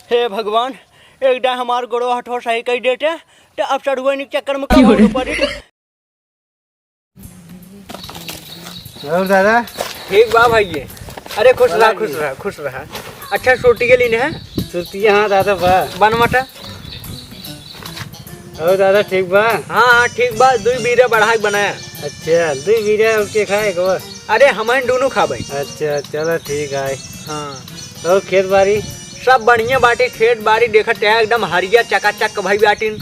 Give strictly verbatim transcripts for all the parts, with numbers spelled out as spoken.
हे भगवान, एक दाईं हमार गोड़वा हथवा सही कइ देते, त अब सढ़ुआइन के चक्कर में का क्यों रे? होत पड़ी। और दादा? ठीक बा भाई ये। अरे खुश रहा, खुश रहा, खुश रहा। अच्छा, सुरतिया लीन है? सुरतिया, हाँ दादा, बा। बनवाटा? और दादा, ठीक बा? हाँ, हाँ, ठीक बा। दुई बीरा बढ़ाई बनाया। अच्छा, दुई बीरा के खाए को? अरे, हमहिन दुनू खाबे। अच्छा, चला ठीक है। हाँ। और खेत बारी? सब बढ़िया बाटे, खेत बारी देखत है, एकदम हरिया चकाचक भई बाटिन।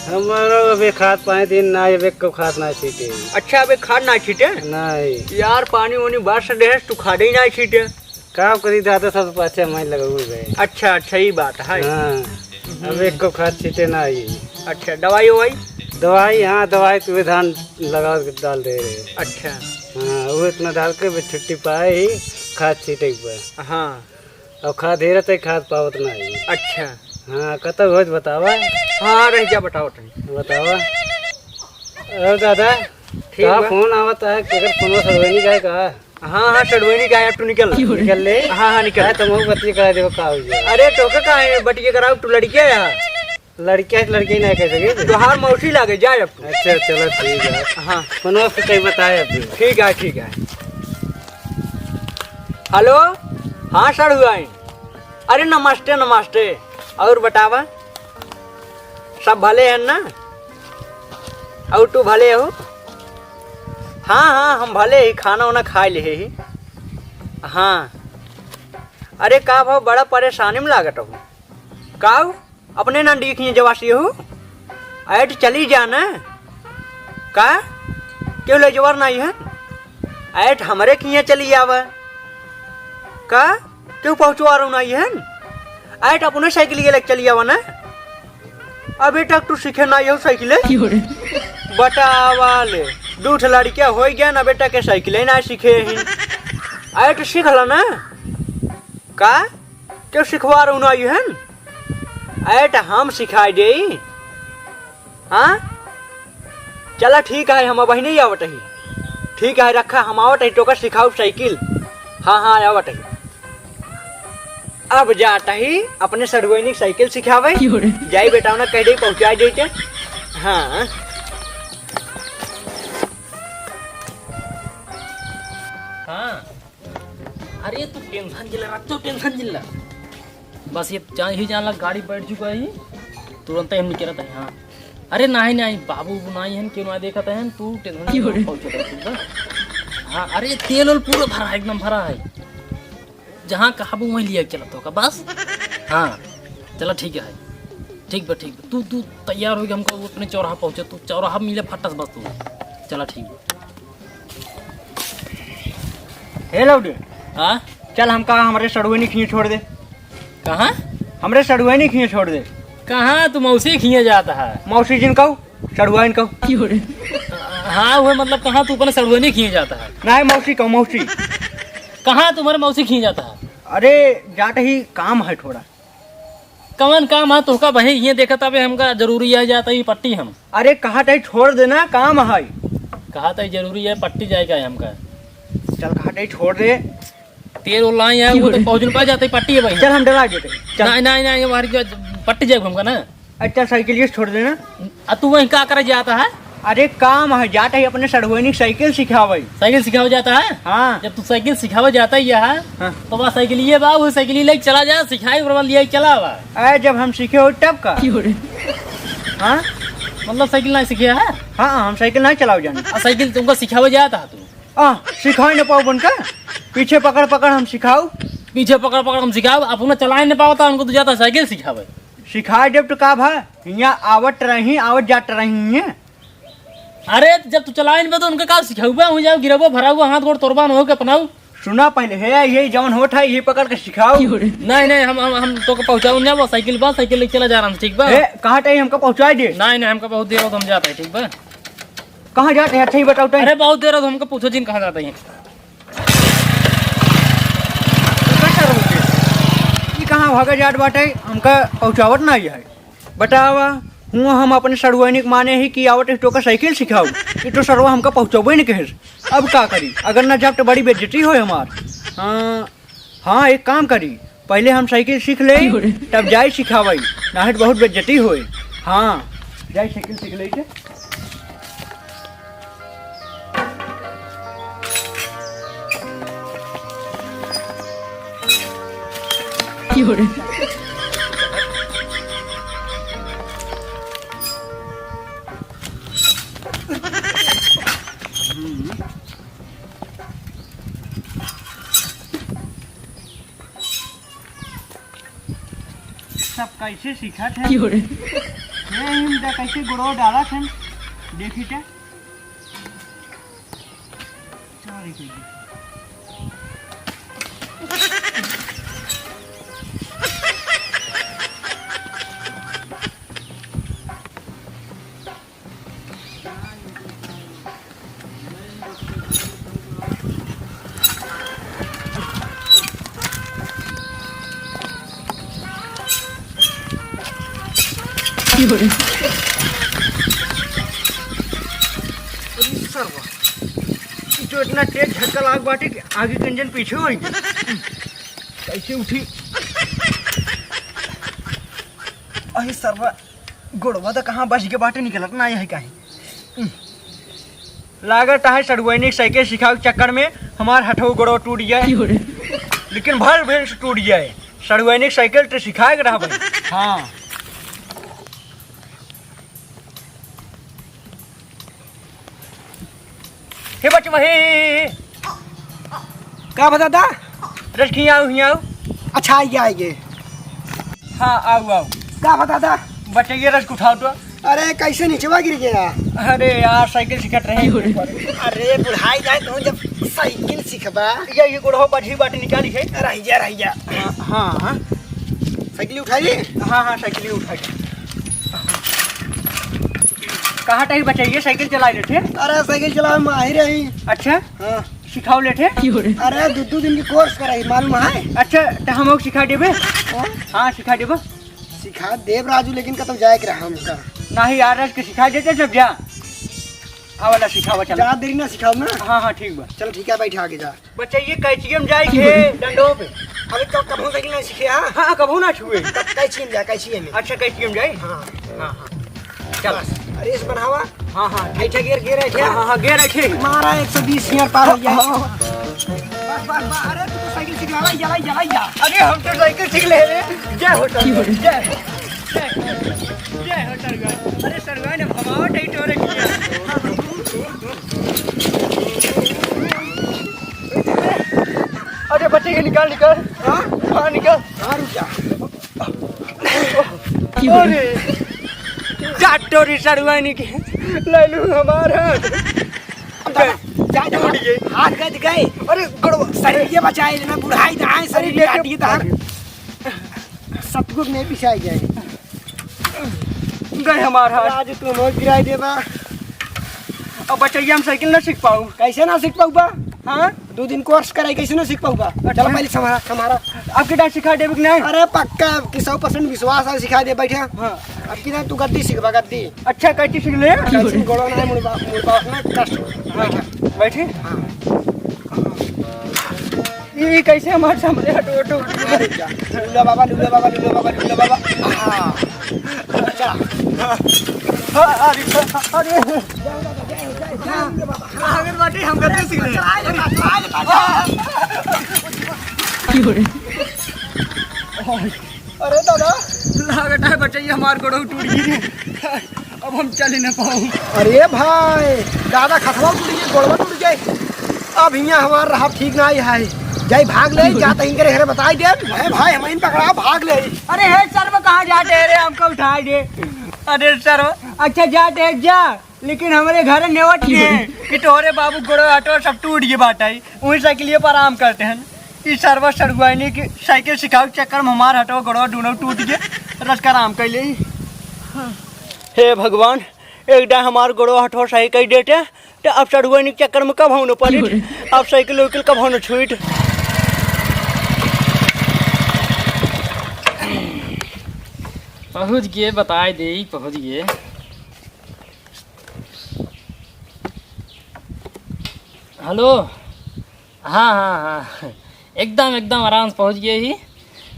हमारो अबे खाद पाए दिन ना, अबे को खाद ना छीटे। अच्छा, अबे खाद ना छीटे? नहीं। यार, पानी वानी बार से देहस, तू खादे ही ना छीटे। का करी दादा, सब पाछे मैं लगाऊ गए। अच्छा, अच्छा, ई बात है। हाँ, हम्म। अबे को खाद छीटे ना आई। अच्छा, दवाई ववाई? दवाई, हाँ, दवाई तो वे धान लगा के डाल दे रहे। अच्छा। हाँ, वो इतना डाल के भी छुट्टी पाए ही खाद छीटे के बाद। हाँ। अब खाद हेरत है, खाद पावत ना है। अच्छा। हाँ, कतौ होत बतावा। हाँ, रह जा, बताओ तनी। बतावा। अरे दादा, ठीक का बा। फोन आवत है, केकर फोनवा, सढ़ुआइन का है का? हाँ, हाँ, सढ़ुआइन का है, अब तू निकल। निकल ले? हाँ, हाँ, निकल। अरे, तुम बतिया करा देबो, का हो गया? अरे, तोके का है, बतिया कराओ, तू लड़किया है। लड़किया है, लड़किया ही ना कह सके। तोहार मौसी लागे, जा अब तू। अच्छा, चलो, ठीक है। हाँ। फोनवा पे कहीं बताए अब। ठीक है, ठीक है। हेलो, हाँ, सढ़ुआइन। अरे, नमस्ते, नमस्ते। और बतावा, सब भले हैं ना? और तू भले हो? हाँ, हाँ, हम भले ही, खाना वाना खाए ले ही। हाँ। अरे, का भाव, बड़ा परेशानी में लागत हो? का हो? अपने ना डीखिए जवासी हो? ऐट चली जा ना। का? केहू ले जवार नाई है? ऐट हमरे किए चली आवा। का? केहू पहुँचवा रहो नाई है? ऐट अपने साइकिल ये लेके चली आवा ना। अबे तक तू सीखे नाई हो साइकिल? क्यों रे? बतावा ले, दू ठे लड़किया होई गया ना, अबे तक के साइकिल ही ना सीखे ही। ऐट सीख ला ना। का? केहू सिखवा रहो नाई है? ऐट हम सिखाई देई। हाँ? चला ठीक है, हम अबहिने ही आवत ही। ठीक है, रखा, हम आवत ही, तोका सिखाउब साइकिल। हाँ, हाँ, आवत ही। अब जात ही अपने सढ़ुआइन के साइकिल सिखावे। क्यों रे? जाई बेटा, उन्हें कह दे, पहुँचा देते। हाँ। हाँ। अरे तू tension जिन ला, रातों tension जिन ला। बस ये जान ही जान ला, गाड़ी बैठ चुका है, तुरंत ही हम निकलत है। हाँ। अरे नहीं, नहीं, बाबू वो नहीं है, क्यों ना देखत है, तू tension जिन ला, क्यों रे? पहुँचत है, ठीक बा? हाँ, अरे तेल ओल पूरा भरा है, एकदम भरा है। जहाँ कहबू वहीं लिया के चलत होगा, बस। हाँ, चला ठीक है, ठीक बा, ठीक बा। तू, तू तैयार होइके हमका अपने चौराहा पहुँचे, तू चौराहा मिले फटस बस तू। चला ठीक बा। हे लौडे। हाँ? चल हमका हमरे सढ़ुआइन खिए छोड़ दे। कहाँ? हमरे सढ़ुआइन खिए छोड़ दे। कहाँ तू मौसी खिए जात है? मौसी जिन कहू, सढ़ुआइन कहू। हाँ, वह मतलब कहाँ तू अपने सढ़ुआइन खिए जात है? नहीं, मौसी कहू, मौसी। कहाँ तुम्हारे मौसी खिए जात है? अरे, जात ही काम है थोड़ा। कवन काम है तोहका बही? ये देखत अबे हमका जरूरी है, जात ही पट्टी हम। अरे, कहा तई छोड़ देना, काम है। कहा तई जरूरी है, पट्टी जाए का है हमका। चल, कहा तई छोड़ दे। तेल ओल लाई है, वो तो पहुँचन पा जात ही, पट्टी है भाई। चल, हम डला देते। चल। नहीं, नहीं, नहीं, हमारी जो पट्टी जाए हमका ना। अच्छा, साइकिल ये छोड़ देना। आ तू वहीं का करे जात है? अरे काम है, जात ही अपने सढ़ुआइन के साइकिल सिखावे। साइकिल सिखावे जात है? हाँ। जब तू साइकिल सिखावे जात ही है, हाँ। तो वह साइकिल ये बा, वो साइकिल लेके चला जा, सिखाई, ओकरे बाद लिया चला बा। अरे जब हम सीखे हो तब का? क्यों रे? हाँ? मतलब साइकिल ना सीखे है? हाँ, हम साइकिल ना चलावे जाने। आ साइकिल तुमका सिखावे जात है तू? आ, सिखाई न पाओ बन का? पीछे पकड़ पकड़ हम सिखाऊ। पीछे पकड़ पकड़ हम सिखाऊ, अपना चलाए न पावता, हमका तू जाता साइकिल सिखावे। सिखाई देब तो का भा? हियाँ आवत रही, आवत जात रही हियाँ। अरे, जब तू चलाइन बे तो उनका का सिखाऊ बे? हुई जाओ, गिरबो, भराऊ, हाथ गोड़ तोड़बा न हो के अपनाऊ। सुना पहले, हे, ये जवन होत है, ये पकड़ के सिखाऊ। नहीं, नहीं, हम, हम, हम तोका पहुँचाऊ ना, वो साइकिल बा, साइकिल लेके चला जा रहा हम, ठीक बा? हे, कहाँ तई हमका पहुँचाई दे? नहीं, नहीं, हमका बहुत देर हो, हम जात ही, ठीक बा? कहाँ जात ही? अच्छा ही बताओ तई। अरे, बहुत देर हो, हमका पूछो जिन कहाँ जात ही। ई कहाँ भागा जात बाटे? हमका पहुँचावत ना है। बतावा, हुआँ हम अपने सढ़ुआइन के माने ही कि आवत ही तोका साइकिल सिखाऊ, ई तो सरवा हमका पहुँचबे न कहेस। अब का करी, अगर ना जाब तो बड़ी बेइज्जती होए हमार। हाँ, हाँ, एक काम करी, पहिले हम साइकिल सीख लेई, क्यों रे? तब जाई सिखावई, नाहीं त बहुत बेइज्जती होई। हाँ, जाई साइकिल सीख लेई के। क्यों रे? सब कैसे सीखत है? क्यों रे? ये हिम दा कैसे गोड़वा डालत है? देखी त। Sorry, कोई दिक्कत। अरे सरवा, ई तो इतना तेज झटका लाग बाटे कि आगे के इंजन पीछे होई। कैसे उठी? अरे सरवा, गोड़वा त कहाँ बच के बाटे, निकलत ना है कहीं। लागत है सड़ुआइनी साइकिल सिखावे के चक्कर में हमार हठो गोड़वा टूट जाए। क्यों रे? लेकिन भर भेल से टूट जाए। सड़ुआइनी साइकिल तो सिखाए के रहबे। हाँ। हे बचवा, हे, हे, हे, हे। का बा दादा? रस खियाओ, हियाओ। अच्छा, आइए, आइए। हाँ, आओ, आओ। का बा दादा? बचइया रस उठाओ तो। अरे, कैसे निचवा गिर गया? अरे यार, साइकिल सिखत रहे। अरे, बुढ़ाई जाए तो जब साइकिल सिखबा। ये, ये गोड़हो बझी बाटे निकाली है। रह जा, रह जा। हाँ, हाँ, हाँ। साइकिल उठाई? हाँ, हाँ, साइकिल उठाई। कहाँ टाइम बचइया साइकिल चलाए लेते? अरे, साइकिल चलावे माहिर ही। अच्छा? हाँ। सिखाओ लेते? अरे, दू, दू दिन की कोर्स कराई, मालूम है? अच्छा, तो हम लोग सिखा देबे? हाँ? हाँ, सिखा देबे। सिखा देब राजू, लेकिन कतौ जाए के रहा हमका। नहीं यार, आज के सिखा देते जब जा। आ वाला सिखावा, चल। जा देरी ना सिखाओ ना। हाँ, हाँ, ठीक बा। चलो, ठीक है, बैठ आगे जा। बचइया कैचियम जाए के डंडो पे। अबे तो कबहू साइकिल ना सीखे, हाँ? हाँ, कबहू ना छुए। तब कैचियम जाए, कैचियम में। अच्छा, कैचियम जाए? हाँ। हाँ, हाँ। चल। बस, रेस बनावा। हाँ, हाँ। ऐठे गियर, गियर ऐठे। हाँ, हाँ, हाँ, गियर ऐठे। मारा एक सौ बीस हियार पार हो जाए। हाँ, हाँ। बस, बस, बस। अरे, तू तो साइकिल सीख ला, ला, ला, ला, ला। अरे, हम तो साइकिल सीख ले रे। जय हो, सर। जय हो। जय हो, जय हो, सरगुआ। अरे, सरगुआ ने भगावट है तोरे किया। अरे बच्चे के निकाल, निकाल। हाँ? हाँ, निकाल। हाँ, रुक जा। अरे, जा तोरी सड़ुआनी के, ले लू हमार हाथ। अब दादा, जा, जा। टूट गए। हाथ गज गए। अरे, गड़वा। शरीर ये बचाए लेना, बुढ़ाई दाएं, शरीर अरे, ये हड्डी दाएं। सतगुर में पिसाई जाए। गए हमार हाथ। आज तू मोर गिराई देबा। अब बचइया हम साइकिल ना सीख पाऊ। कैसे ना सीख पाऊबा? हाँ? दो दिन कोर्स कराई, कैसे ना सीख पाऊबा? अच्छा। चलो पहले संभारा, संभारा। अब कितना सिखा देबे कि नहीं? अरे पक्का, कि सौ परसेंट विश्वास है, सिखा दे, बैठे। हाँ। अब कितना तू गद्दी सीखबा, गद्दी। अच्छा, कैसे सीख ले? कैसे गोड़वा ना मुड़बा, मुड़बा ना कष्ट। हाँ, बैठे। बैठे? हाँ। ई कैसे हमार सामने हटो, हटो, हटो। लूला बाबा, लूला बाबा, लूला बाबा, लूला बाबा। हाँ। चला। हाँ, अरे, अरे। अगर बाटे हम करते सीख रहे हैं। अरे दादा। लागत है बचइया हमार गोड़ो टूट गई। अब हम चल ही ना पाऊ। अरे भाई, दादा खतवा टूट गई, गोड़वा टूट गई। अब हियाँ हमार रहा ठीक ना है। जाई भाग ले, जा तहीं करे घरे बताई दे। अरे भाई, हम इन पकड़ा, भाग ले। अरे हे सर, वो कहाँ जाते हैं रे, हमको उठाई दे। अरे सर, अच्छा जाते हैं जा, लेकिन हमरे घर नेवत के हैं कि तोहरे बाबू गोड़ो हटो सब टूट गए बाटे, वही साइकिलिए पर आराम करते हैं। ई सरवा सड़ुआइनी के साइकिल सिखावे के चक्कर में हमार हटो गोड़वा दूनो टूट गए, रस का आराम कर ले। हे भगवान, एक दाई हमार गोड़वा हटो सही कर देते, तो अब सड़ुआइनी के चक्कर में कबहू न पड़ी, अब साइकिल उइकिल कबहू न छूट। पहुँच गए, बताए दे, पहुँच गए। हेलो, हाँ, हाँ, हाँ, एकदम, एकदम आराम से पहुँच गए ही।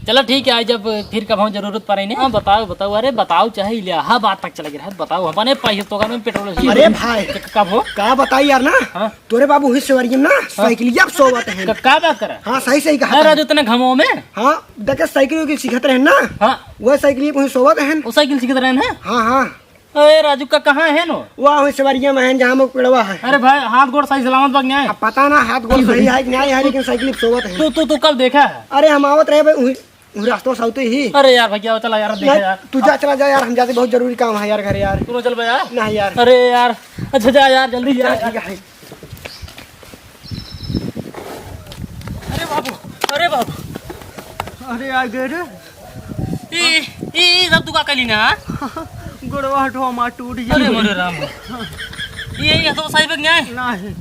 चला ठीक है, आज जब फिर कभो जरूरत पड़े ने। हाँ, बताओ, बताओ, अरे बताओ, चाहे इलाहाबाद तक चला गया है, बताओ, अपने पैसे तो में पेट्रोल ही अरे भाई, क-, कब हो? का बताई यार ना, हाँ। तोरे बाबू हुई सेवरियम ना, हाँ। साइकिलिया पे सोवत हैं। क-, का बात करा? हाँ, सही, सही कहा अरे था। राजू, इतने घमो में? हाँ, देखे साइकिल उकिल सीखत रहे ना, हाँ। वह साइकिलिया पे हुई सोवत हैं। वो साइकिल सीखत रहे हैं? हाँ, हाँ। अरे राजू का कहाँ है नो? वह हुई सेवरिया में है, जहाँ में पेड़वा है। अरे भाई, हाथ गोड़ सही सलामत बा कि नहीं? अब पता ना हाथ गोड़ सही है कि नहीं है, लेकिन साइकिल पे सोवत है। तू, तू, तू कब देखा है? अरे हम आवत रहे भाई, उही, उही रास्ता से आवते ही। अरे यार भैया, चला यार, देखा नहीं, यार। तू जा, चला जा यार, हम जाते, बहुत जरूरी काम है यार घर यार। तू ना चल बे यार। नहीं यार। अरे यार, अच्छा जा यार, जल्दी जा। ठीक है। अरे बाबू, अरे बाबू। अरे आ गए रे। ई, ई, ई सब तू का कली ना? गोड़वा हटवा मार टूट गया। अरे मोरे राम। ये, ये तो सही पे न्याय। नहीं।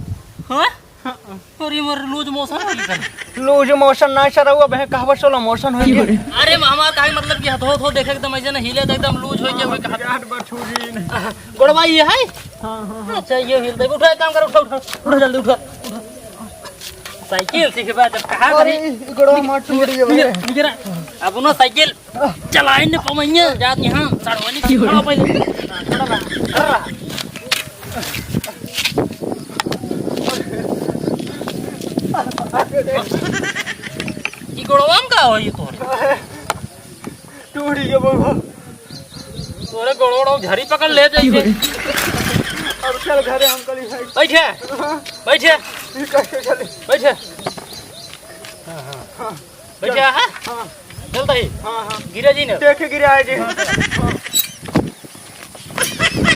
हाँ? हाँ। अरे मोरे लूज मोशन हो गया। लूज मोशन ना सर, वो बहन कहवा सोला मोशन हो गया। अरे हमार काहे मतलब कि हथो, हथो देखे एकदम ऐसे ना हिले तो एकदम लूज हो गया, वो कहा। यार बछुरी नहीं। गोड़वा ये है? हाँ, हाँ, हाँ। अच्छा, ये हिल दे। उठा, एक काम कर, उठा, उठा, उठा, जल्दी उठा, उठा। साइकिल सीखे बा, जब कहा अरे, करी। ई गोड़वा मार टूट गया भाई। निकरा, निकरा। अब ना साइकिल चलाए न पवैया, जात यहाँ सड़वनी की खड़ा पहले। खड़ा रहा, खड़ा रहा। ई गोड़वा में का हो ये तोरे? टूट गया बउआ। तोरे गोड़ ओड़ झरी पकड़ ले जाइए। अब चल घरे हम कली भाई। बैठे। हाँ। बैठे। ये कैसे चले? बैठे। हाँ, हाँ। हाँ। बैठे, हाँ? हाँ। चलता ही। हाँ, हाँ। गिरे जी ने। देखे गिरे आए जी। हाँ।